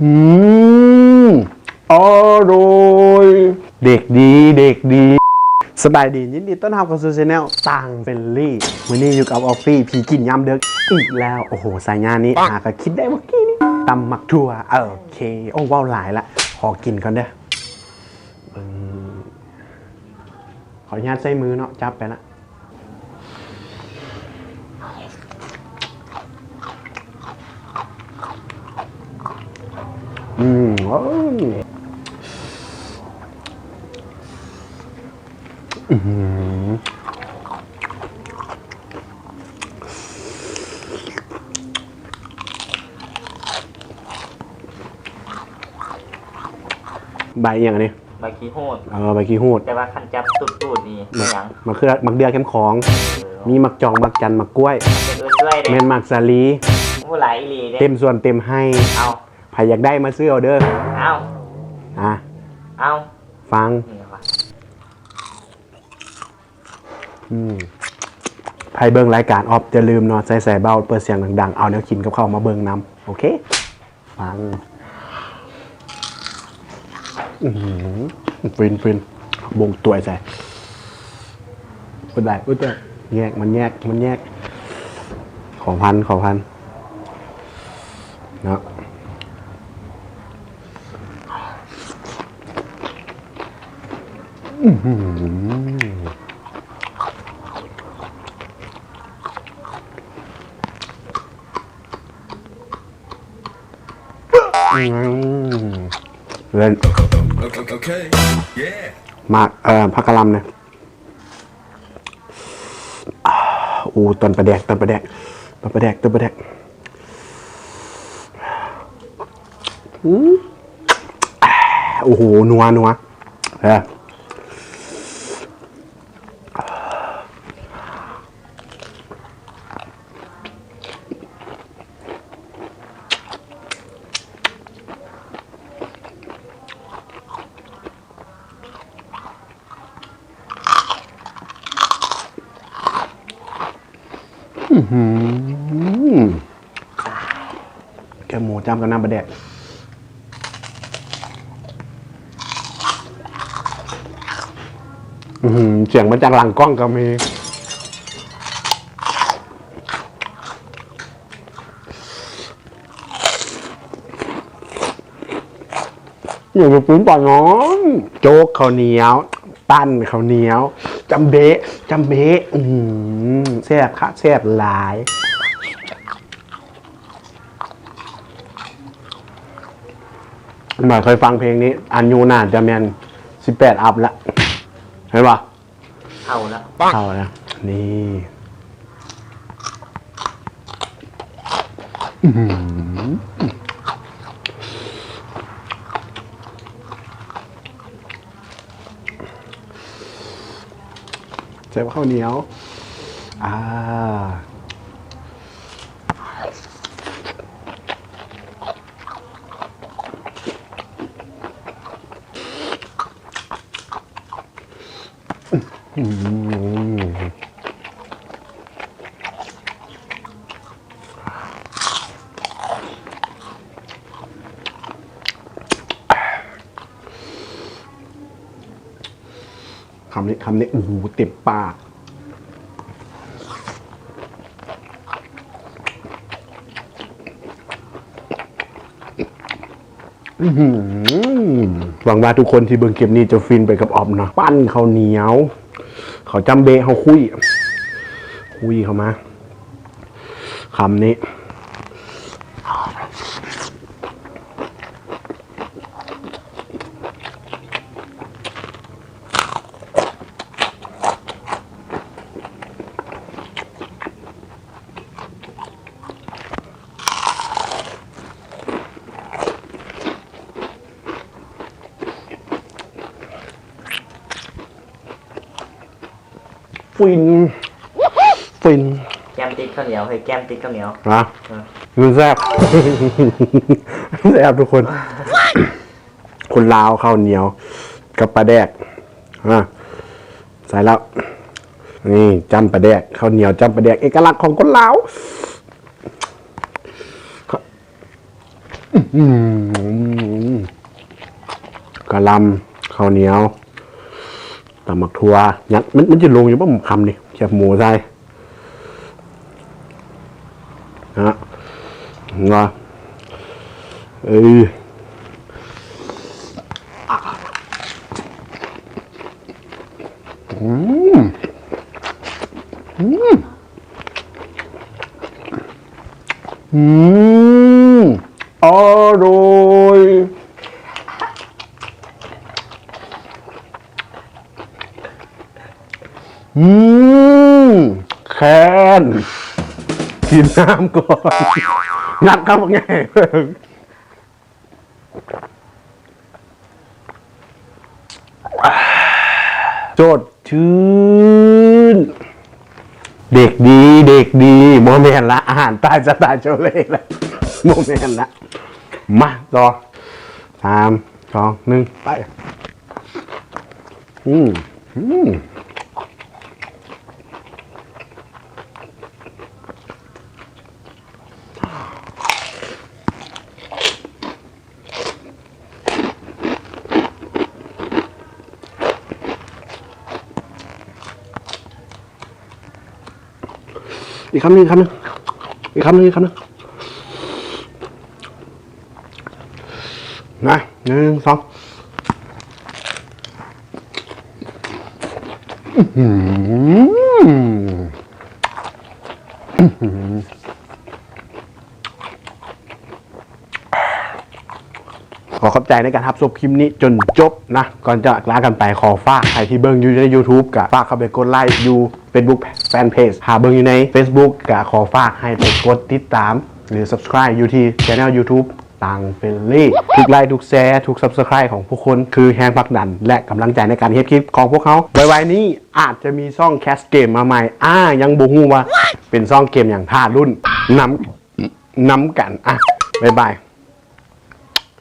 ອືມ ອະລ່ອຍ ເດັກດີ ເດັກດີ. ສະບາຍດີ ຍິນດີຕ້ອນຮັບເຂົ້າສູ່ແຊນແນວຕ່າງເຟຣນລີ. ມື້ນີ້ຢູ່ກັບອອບຟີ້ ຜີກິນຍາມເດິກອີກແລ້ວ. ໂອ້ໂຫ ສາຍານີ້ຫາກໍຄິດໄດ້ເມື່ອກີ້ນີ້ ຕຳໝາກຖົ່ວ. ໂອເຄ ໂອ້ ເວົ້າຫຼາຍລະ ຂໍກິນກ່ອນເດີ. ເບິ່ງ ຂໍອະນຸຍາດໃຊ້ມືເນາະ ຈັບໄປລະ. ອືມ ໂອ້ຍ ອືມ ໃບຫຍັງອັນນີ້? ໃບຂີ້ຫູດ. ເອີ ໃບຂີ້ຫູດ. ແຕ່ວ່າຄັນຈັບຕູດໆນີ້ ໝາກ ມີຫຍັງ? ໝາກເຂືອ ໝາກເດືອເຂັມຂອງ. ເອີ ມີໝາກຈອງ ໝາກຈັນ ໝາກກ້ວຍ. ເປັນເອື້ອຍເອື້ອຍເດ້. ແມ່ນໝາກສາລີ. ໂອ້ ຫຼາຍອີ່ຫຼີເດ້. ເຕັມສວນເຕັມໄຮ່. ເອົາ ໃຜຢາກໄດ້ມາຊື້ເອົາເດີ. ເອົາ ອ່າ ເອົາ ຟັງ. ນີ້ຫວາ. ອືມ ໃຜເບິ່ງລາຍການອອບ ຢ່າລືມເນາະ ໃສ່ສາຍເບົາ ເປີດສຽງດັງໆ ເອົາແນວກິນກັບເຂົ້າມາເບິ່ງນຳ. ໂອເຄ ຟັງ. ອືມ ຟິນໆ ບົງຕົວໃສ່ ເປັນໄດ ອຸ້ຍ ແຍກ ມັນແຍກ ມັນແຍກ ຂໍພັນ ຂໍພັນເນາະ. ອືມ ອືມ ເລີດ. ໝາກ ເອີ ຜັກກະຫຼ່ຳນະ. ໂອ້ ຕອນປາແດກ ຕອນປາແດກ ຕອນປາແດກ ຕອນປາແດກ. ອືມ ໂອ້ໂຫ ນົວ ນົວ ເອີ. ອືມ ແກງໝູຈ້ຳກັບນ້ຳປາແດກ. ອືມ ສຽງມາຈາກຫຼັງກ້ອງກໍມີ. ຢູ່ກັບປຸ້ນປານ້ອງ ໂຈກເຂົ້າໜຽວ ປັ້ນເຂົ້າໜຽວ ຈຳເບະ ຈຳເບະ. ອືມ ແຊບຄັກແຊບຫຼາຍ. ໝາຍເຄີຍຟັງເພງນີ້ ອາຍຸໜ້າຈະແມ່ນສິບແປດອັບລະ ເຫັນບໍ່? ເຂົ້າລະ ເຂົ້າລະ ນີ້. ອືຫື ໃສ່ເຂົ້າໜຽວ ອ່າ. ອືມ ຄຳນີ້ ຄຳນີ້ ໂອ້ໂຫ ເຕັມປາກ. ອືຫື ຫວັງວ່າທຸກຄົນທີ່ເບິ່ງຄລິບນີ້ຈະຟິນໄປກັບອອບເນາະ. ປັ້ນເຂົ້າໜຽວ ເຂົ້າຈ້ຳເບະ ເຮົາຄຸຍ ຄຸຍເຂົ້າມາ ຄຳນີ້. ຟິນ ຟິນ ແກ້ມຕິດເຂົ້າໜຽວ ເຮີ້ຍ ແກ້ມຕິດເຂົ້າໜຽວ ຮະ? ເອີ ມັນແຊບ ແຊບທຸກຄົນ. ຄົນລາວເຂົ້າໜຽວກັບປາແດກ ອາ ໃສ່ແລ້ວ ນີ້ຈ້ຳປາແດກ ເຂົ້າໜຽວຈ້ຳປາແດກ ເອກະລັກຂອງຄົນລາວ. ອືມ ກະຫຼ່ຳ ເຂົ້າໜຽວ ຕຳບັກຖົ່ວ ຍັງ ມັນ ມັນຈະລົງຢູ່ບໍ່ ຄຳນີ້ ແຄບໝູໃສ່ ນະ ວ່າ ເອີ ອືມ ອືມ ອືມ ອະລ່ອຍ. ອືມ ແຄນ ກິນນ້ຳກ່ອນ ງັດຄຳບັກໃຫຍ່ ສົດຊື່ນ ເດັກດີ ເດັກດີ ບໍ່ແມ່ນລະ ອາຫານຕາຍສະໄຕລ໌ໂຈເລລະ ບໍ່ແມ່ນລະ ມາຕໍ່ ສາມ ສອງ ໜຶ່ງ ໄປ. ອືມ ອືມ ອີກຄຳໜຶ່ງ ອີກຄຳໜຶ່ງ ອີກຄຳໜຶ່ງ ອີກຄຳໜຶ່ງ ນະ ໜຶ່ງ ສອງ ອືມ ອືມ. ຂໍຂອບໃຈໃນການຮັບຊົມຄລິບນີ້ຈົນຈົບນະ. ກ່ອນຈາກລາກັນໄປ ຂໍຝາກໃຜທີ່ເບິ່ງຢູ່ໃນ YouTube ກະຝາກເຂົ້າໄປກົດໄລຢູ່ Facebook Fanpage. ຖ້າເບິ່ງຢູ່ໃນ Facebook ກະຂໍຝາກໃຫ້ໄປກົດຕິດຕາມ ຫຼື Subscribe ຢູ່ທີ່ Channel YouTube ຕັງເຟລນລີ. ທຸກໄລ ທຸກແຊ ທຸກ Subscribe ຂອງພວກຄົນ ຄືແຮງຜັກດັນ ແລະ ກຳລັງໃຈໃນການເຮັດຄລິບຂອງພວກເຮົາ. ໄວໆນີ້ອາດຈະມີຊ່ອງ Cat Game ມາໃໝ່. ອາ ຍັງບໍ່ຮູ້ວ່າເປັນຊ່ອງເກມຫຍັງ. ຖ້າລຸ້ນນຳ ນຳກັນ. ອະ ບາຍບາຍ.